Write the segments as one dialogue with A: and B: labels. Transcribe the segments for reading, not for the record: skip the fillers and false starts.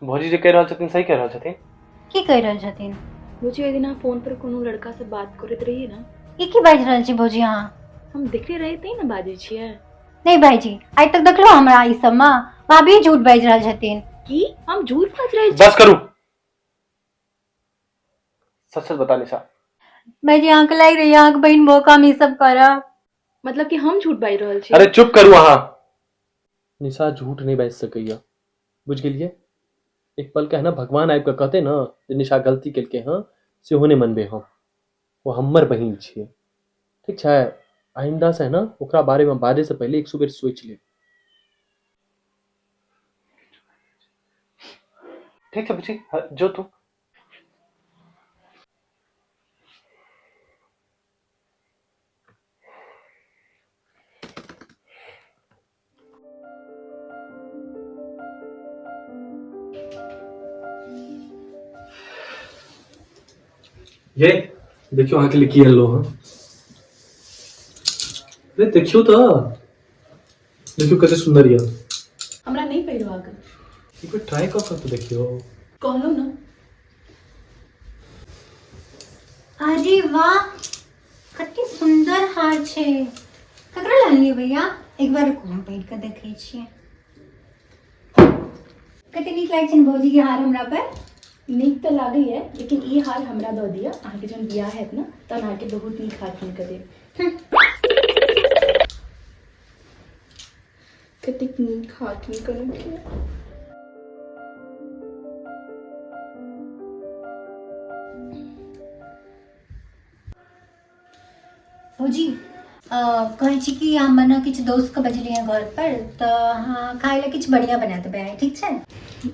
A: भौजी जे कहि रहल छथिन सही कहि रहल छथिन।
B: की कहि रहल छथिन?
C: भौजी ओहि दिन अहाँ फोन पर कोनो लड़का से बात करैत रहियै ने।
B: ई की बाजि रहल छी भौजी अहाँ?
C: हम देखने रहियै तैं ने बाजै छियै।
B: नहि भाईजी, आइ तक देखलहुँ हमरा ई सबमे? भाभी झूठ बाजि रहल छथिन।
C: की हम झूठ बाजि रहल छी?
A: बस करू, सच सच बता निशा।
B: भाईजी अहाँके लागि रहै अहाँके बहिन भऽ कऽ हम ई सब करब?
C: मतलब कि हम झूठ बाजि रहल छी?
A: अरे चुप करू अहाँ। निशा झूठ नहि बाजि सकैया, बुझि गेलियै? एक पल के है ना भगवान आबि कऽ कहतै ने जे निशा गलती केलकै हँ, सेहो नहि मनबै हम। ओ हमर बहिन छियै, ठीक छै? आइन्दा से है ना ओकरा बारेमे बाजैसँ पहिले 100 बेर सोचि लेब। ठीक छै बुची, जो तू। ये देखियो अहाँके लिए की अनलहुँ हँ। अरे देखियो तऽ, देखियो कते सुंदर यऽ।
C: हमरा नहि पहिरबाक।
A: एक बेर ट्राई कऽ कऽ तऽ देखियो।
C: कहलहुँ ने।
B: अरे वाह, कते सुंदर हार छै। ककरा लानलियै भैया? एक बार रुकू, हम पहिर कऽ देखै छियै। कते नीक लागै छै ने भौजी के हार हमरा पर?
C: नीक तऽ लागैए, लेकिन ई हार हमरा दऽ दिअ। अहाँके जहन बियाह हैत ने तहन अहाँके बहुत नीक हार कीन कऽ देब। कतेक नीक हार कीन कऽ देलखिन।
B: भौजी कहै छी कि हम ने किछु दोस्तके बजलियै घर पर, तऽ अहाँ खाय लए किछु बढ़िआँ बना देबै आइ, ठीक छै?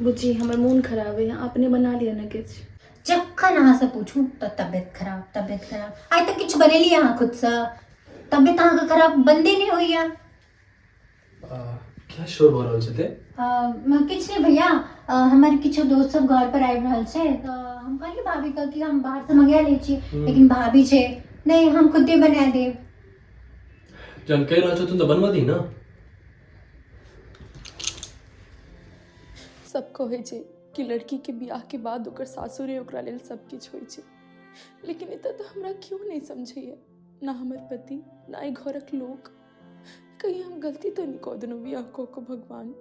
C: बुच्ची हमर मोन खराब अइ, अहाँ अपने बना लिअ ने किछु।
B: जखन अहाँसँ पूछू तऽ तबियत खराब, तबियत खराब। आइ तक किछु बनेलियै अहाँ खुदसँ? तबियत अहाँके खराब बन्दे नहि होइए।
A: क्या शोर भऽ रहल छै ते?
B: किछु नहि भैया, हमर किछु दोस्त सब घर पर आबि रहल छै, तऽ हम कहलियै भाभी के कि हम बाहर से मंगा लै छी, लेकिन भाभी छै नहि, हम खुदे बना देब।
A: जहन कहि रहल छथुन तऽ बनबऽ दी ने।
C: सब कहै छै कि लड़की के बियाह के बाद ओकर सासुरे ओकरा लेल सब किछु होइ छै, लेकिन एतऽ तऽ हमरा केओ नहि समझैया, ना हमर पति ना एहि घरक लोक। कहीं हम गलती तऽ नहि कऽ देलहुँ बियाह कऽ कऽ भगवान?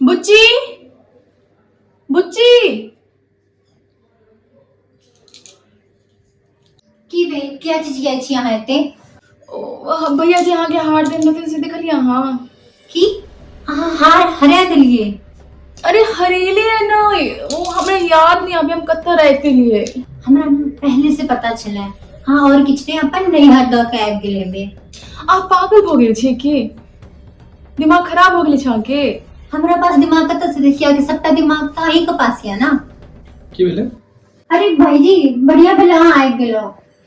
C: बुच्ची, बुच्ची।
B: की भेल, किया चिचियाइ छी अहाँ एते?
C: ओ भैया जी अहाँके हार देने रहथिन से देखलियै अहाँ?
B: की अहाँ हार हरा देलियै?
C: अरे हरेले है नहि, ओ हमरा याद नहीं आबे हम कतऽ राखि देलियै।
B: हमरा ने पहले से पता छलै, हाँ और किछु नहि, अपन नैहर दऽ के आबि गेल हेबै।
C: अहाँ पागल भऽ गेल छियै की? दिमाग खराब हो गेल छै अहाँके?
B: हमरा पास दिमाग कतऽ से देखिया के सबटा दिमाग तऽ अहीं के पास यऽ ना।
A: की भेलै?
B: अरे भाईजी बढ़िया भेल अहाँ आबि गेलो।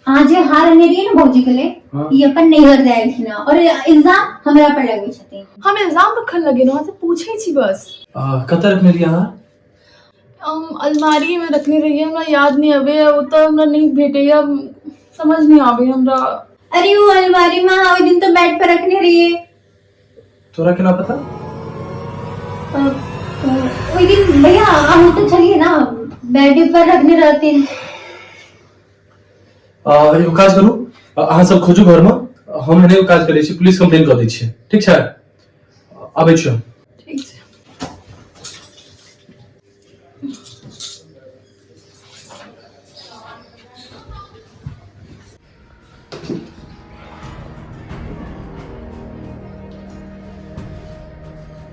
B: अहाँ जे हार अनने रहियै ने भौजी के लेल,
A: हाँ।
B: ई अपन नैहर दए एलखिन हँ और इल्जाम हमरा पर लगबै छथिन।
C: हम इल्जाम कखन लगेलहुँ? अहाँ से पूछै छी बस।
A: कतऽ रखने रहियै अहाँ?
C: हम अलमारी में रखने रहियै, हमरा याद नहीं आबैया, ओ तऽ हमरा नहीं भेटैया, समझ नहीं आबैया हमरा।
B: अरे वो अलमारी में अहाँ ओहि दिन तो बेड पर रखने रहियै।
A: तोरा केना पता?
B: ओहि दिन भैया अहूँ तऽ छलियै ना, बेड पर रखने रहथिन।
A: एगो काज करू, अहाँ सब खोजू घरमे, हम एने एगो काज करै छी, पुलिस कंप्लेन कऽ दै छियै, ठीक छै? आबै छी हम।
C: ठीक छै।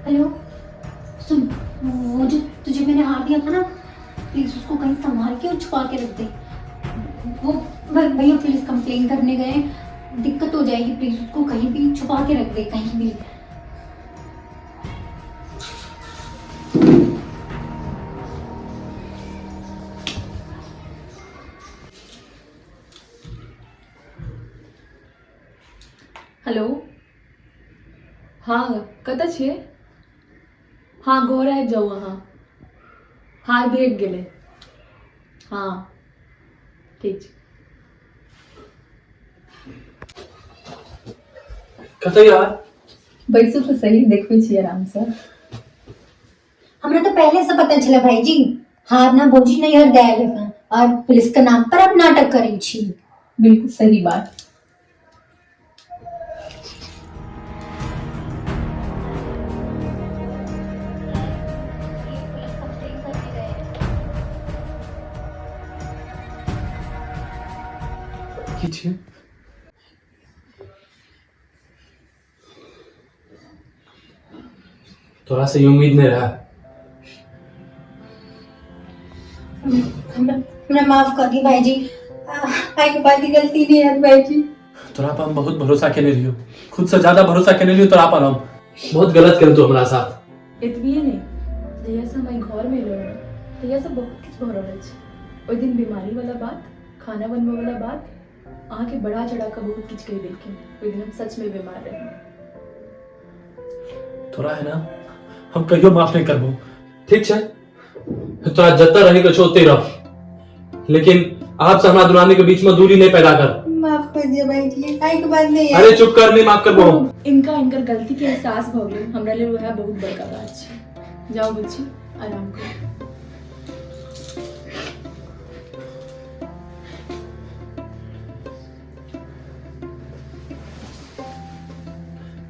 B: हेलो सुन, वो जो तुझे मैंने हार दिया था ना, प्लीज उसको कहीं संभाल के और छुपा के रख दे। वो भैया पुलिस कंप्लेन करने गए, दिक्कत हो जाएगी, प्लीज उसको कहीं भी छुपा के रख दे, कहीं भी।
C: हेलो, हाँ कतऽ छियै? हाँ घर आबि जाउ अहाँ। हार भेट गेलै। हाँ ठीक छै।
A: कतऽ यार?
C: बैसू तऽ सही, देखबै छी आरामसँ।
B: हमरा तो पहले से पता छला भाईजी, हार ना भौजी नैहर दए और पुलिस के नाम पर अब नाटक करै छी।
C: बिल्कुल सही बात।
A: की छियै? तोरा से ई उम्मीद नहीं रहा।
B: हमरा माफ कर दी भाईजी, आई के बाद गलती नहीं है भाईजी।
A: तोरा पर हम बहुत भरोसा केने रहियो, खुद से ज्यादा भरोसा केने रहियो तोरा पर हम। बहुत गलत केलौ तू हमरा साथ।
C: एतबिए नहीं, जहिया से हम एहि घरमे एलहुँ हँ तहिया से बहुत किछु भऽ रहल अछि। ओहि दिन बीमारी वाला बात, खाना बनबै वाला बात, अहाँके बढ़ा चढ़ा कऽ बहुत किछु कहि देलखिन। ओहि दिन हम सचमे बीमार रही।
A: तोरा है ना हम कहियो माफ नहीं करबो। ठीक छै, तोरा जतऽ रहे के छौ ओतै रह, लेकिन आप से हमरा दुरानी के बीच में दूरी नहीं पैदा कर।
B: माफ कर दिया भाईजी, आई के बाद नहीं।
A: अरे चुप कर, नहीं माफ करबो हम।
C: इनका इनकर गलती के एहसास भऽ गेलै, हमरा लेल वएह बहुत बड़का बात छै। जाउ बुच्ची, आराम करू।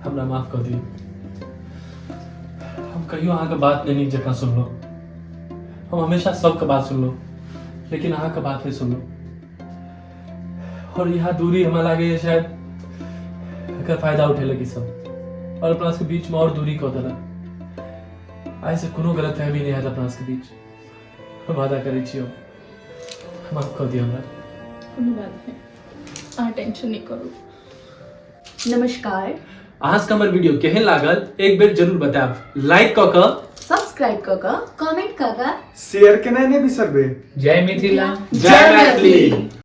A: हमरा माफ कर दियौ, हम कहियो अहाँके बात नहीं नीक जकाँ सुनलहुँ। हम हमेशा सबके बात सुनलहुँ, लेकिन अहाँके बात नहीं सुनलहुँ। और यहाँ दूरी हमरा लागैए शायद एकर फायदा उठेलक ई सब और अपना सबके बीच में और दूरी कऽ देलक। आइ से कोनो गलतफहमी नहीं हैत अपना सबके बीच, हम वादा करै छी। हम माफ कऽ दियौ हमरा।
C: कोनो बात नहि, अहाँ टेंशन नहि करू। नमस्कार।
A: अहाँ सबके हमर वीडियो केहन लागल एक बेर जरूर बतायब। लाइक कऽ कऽ,
C: सब्सक्राइब कऽ कऽ,
B: कमेंट कऽ कऽ,
D: शेयर केनाइ नहि बिसरबै।
E: जय मिथिला,
A: जय मैथिली।